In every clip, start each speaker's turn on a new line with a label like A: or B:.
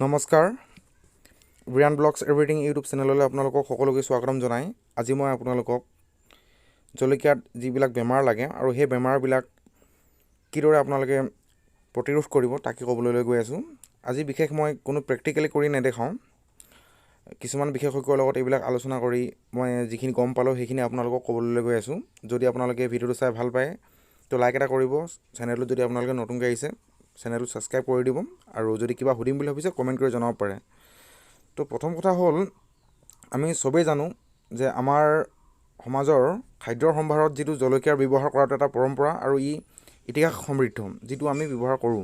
A: নমস্কাৰ, Brian blogs everything YouTube চেনেললৈ আপোনালোকক সকলোকে স্বাগতম জনাই আজি মই আপোনালোকক জলকীয়াত যিবিলাক বেমাৰ লাগে আৰু সেই বেমাৰবিলাক কিদৰে আপোনালোকে প্ৰতিৰোধ কৰিব, তাকে ক'বলৈ গৈ আছোঁ। আজি বিশেষ মই কোনো প্ৰেক্টিকেলি কৰি নেদেখাওঁ। কিছুমান বিশেষজ্ঞৰ লগত এইবিলাক আলোচনা কৰি মই যিখিনি গম পালোঁ, সেইখিনি আপোনালোকক ক'বলৈ গৈ আছোঁ। যদি আপোনালোকে ভিডিঅ'টো চাই ভাল পায়, তো লাইক এটা কৰিব। চেনেলটোত যদি আপোনালোকে নতুনকৈ আহিছে, চেনেলটো ছাবস্ক্ৰাইব কৰি দিব আৰু যদি কিবা সুধিম বুলি ভাবিছে, কমেণ্ট কৰি জনাব পাৰে। তো প্ৰথম কথা হ'ল, আমি চবেই জানো যে আমাৰ সমাজৰ খাদ্যৰ সম্ভাৰত যিটো জলকীয়াৰ ব্যৱহাৰ কৰাটো এটা পৰম্পৰা আৰু ই ইতিহাস সমৃদ্ধ, যিটো আমি ব্যৱহাৰ কৰোঁ,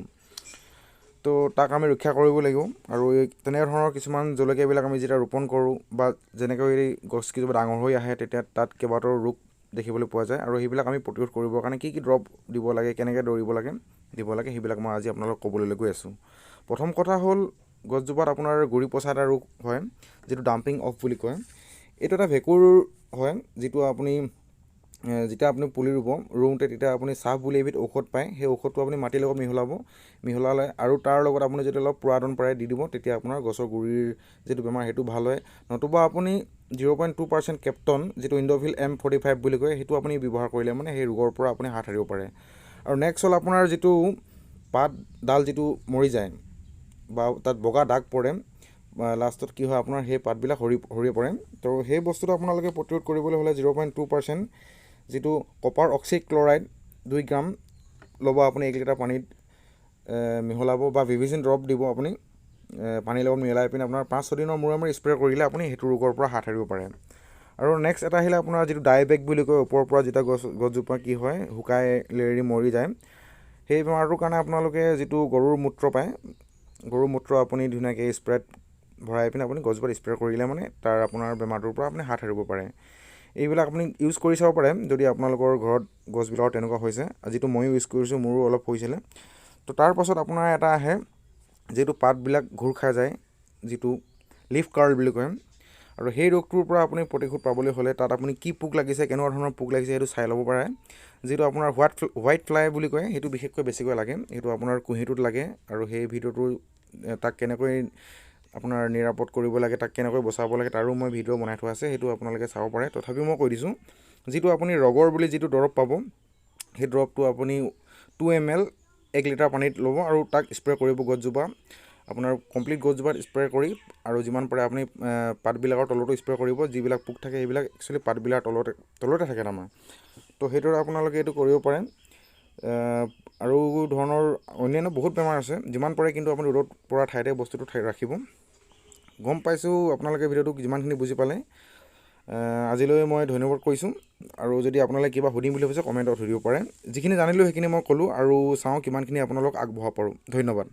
A: তো তাক আমি ৰক্ষা কৰিব লাগিব। আৰু এই তেনেধৰণৰ কিছুমান জলকীয়াবিলাক আমি যেতিয়া ৰোপণ কৰোঁ বা যেনেকৈ এই গছ কেইজোপা ডাঙৰ হৈ আহে, তেতিয়া তাত কেইবাটাও ৰোগ দেখিবলৈ পোৱা যায় আৰু সেইবিলাক আমি প্ৰতিৰোধ কৰিবৰ কাৰণে কি কি দৰৱ দিব লাগে, কেনেকৈ দৌৰিব লাগে, দিব লাগে, সেইবিলাক মই আজি আপোনালোকক ক'বলৈ গৈ আছোঁ। প্ৰথম কথা হ'ল, গছজোপাত আপোনাৰ গুৰি পচা এটা ৰোগ হয়, যিটো ডাম্পিং অফ বুলি কয়। এইটো এটা ভেঁকুৰ হয়, যিটো আপুনি যেতিয়া আপুনি পুলি ৰুব, ৰুওঁতে তেতিয়া আপুনি চাহ বুলি এবিধ ঔষধ পায়, সেই ঔষধটো আপুনি মাটিৰ লগত মিহলাব। মিহলালে আৰু তাৰ লগত আপুনি যদি অলপ পুৰাদন পাৰে দি দিব, তেতিয়া আপোনাৰ গছৰ গুৰিৰ যিটো বেমাৰ, সেইটো ভাল হয়। নতুবা আপুনি 0.2% কেপ্টন, যিটো ইণ্ডোভিল এম 45 বুলি কয়, সেইটো আপুনি ব্যৱহাৰ কৰিলে মানে সেই ৰোগৰ পৰা আপুনি হাত সাৰিব পাৰে। আৰু নেক্সট হ'ল আপোনাৰ যিটো পাতডাল যিটো মৰি যায় বা তাত বগা দাগ পৰে বা লাষ্টত কি হয়, আপোনাৰ সেই পাতবিলাক সৰি সৰি পৰে। তো সেই বস্তুটো আপোনালোকে প্ৰতিৰোধ কৰিবলৈ হ'লে 0.2% যিটো কপাৰ অক্সিক্লৰাইড 2 গ্ৰাম ল'ব আপুনি, 1 লিটাৰ পানীত মিহলাব বা ভিভিচিন ড্ৰপ দিব আপুনি, পানীৰ লগত মিহলাই পিনে আপোনাৰ 5-6 দিনৰ মূৰে মূৰে স্প্ৰে কৰিলে আপুনি সেইটো ৰোগৰ পৰা হাত সাৰিব পাৰে। আৰু নেক্সট এটা আহিলে আপোনাৰ যিটো ডাইবেক বুলি কয়, ওপৰৰ পৰা যেতিয়া গছজোপা কি হয়, শুকাই লেৰেলি মৰি যায়। সেই বেমাৰটোৰ কাৰণে আপোনালোকে যিটো গৰুৰ মূত্ৰ পায়, গৰুৰ মূত্ৰ আপুনি ধুনীয়াকৈ স্প্ৰেত ভৰাই পিনে আপুনি গছজোপাত স্প্ৰে কৰিলে মানে তাৰ আপোনাৰ বেমাৰটোৰ পৰা আপুনি হাত সাৰিব পাৰে। এইবিলাক আপুনি ইউজ কৰি চাব পাৰে, যদি আপোনালোকৰ ঘৰত গছবিলাকৰ তেনেকুৱা হৈছে, যিটো ময়ো ইউজ কৰিছোঁ, মোৰো অলপ হৈছিলে। তো তাৰপাছত আপোনাৰ এটা আহে, যিটো পাতবিলাক ঘূৰ খাই যায়, যিটো লিফ কাৰ্ল বুলি কয়। আৰু সেই ৰোগটোৰ পৰা আপুনি প্ৰতিশোধ পাবলৈ হ'লে তাত আপুনি কি পোক লাগিছে, কেনেকুৱা ধৰণৰ পোক লাগিছে, সেইটো চাই ল'ব পাৰে। যিটো আপোনাৰ হোৱাইট হোৱাইট ফ্লাই বুলি কয়, সেইটো বিশেষকৈ বেছিকৈ লাগে, সেইটো আপোনাৰ কুঁহিটোত লাগে। আৰু সেই ভিডিঅ'টো তাক কেনেকৈ আপোনাৰ নিৰাপদ কৰিব লাগে, তাক কেনেকৈ বচাব লাগে, তাৰো মই ভিডিঅ' বনাই থোৱা আছে, সেইটো আপোনালোকে চাব পাৰে। তথাপিও মই কৈ দিছোঁ, যিটো আপুনি ৰগৰ বুলি যিটো দৰৱ পাব, সেই দৰৱটো আপুনি 2 ml 1 litre পানীত ল'ব আৰু তাক স্প্ৰে কৰিব গছজোপা, আপোনাৰ কমপ্লিট গছজোপাত স্প্ৰে কৰি আৰু যিমান পাৰে আপুনি পাতবিলাকৰ তলতো স্প্ৰে কৰিব। যিবিলাক পোক থাকে, সেইবিলাক একচুৱেলি পাতবিলাকৰ তলতে তলতে থাকে তাৰমানে। তো সেইদৰে আপোনালোকে এইটো কৰিব পাৰে। আৰু ধৰণৰ অন্যান্য বহুত বেমাৰ আছে। যিমান পাৰে কিন্তু আপুনি ৰ'দত পৰা ঠাইতে বস্তুটো ঠাই ৰাখিব। গম পাইছোঁ আপোনালোকে ভিডিঅ'টো যিমানখিনি বুজি পালে। আজিলৈ মই ধন্যবাদ কৰিছোঁ আৰু যদি আপোনালোকে কিবা সুধিম বুলি ভাবিছে, কমেণ্টত সুধিব পাৰে। যিখিনি জানিলোঁ সেইখিনি মই ক'লোঁ আৰু চাওঁ কিমানখিনি আপোনালোক আগবঢ়াব পাৰোঁ। ধন্যবাদ।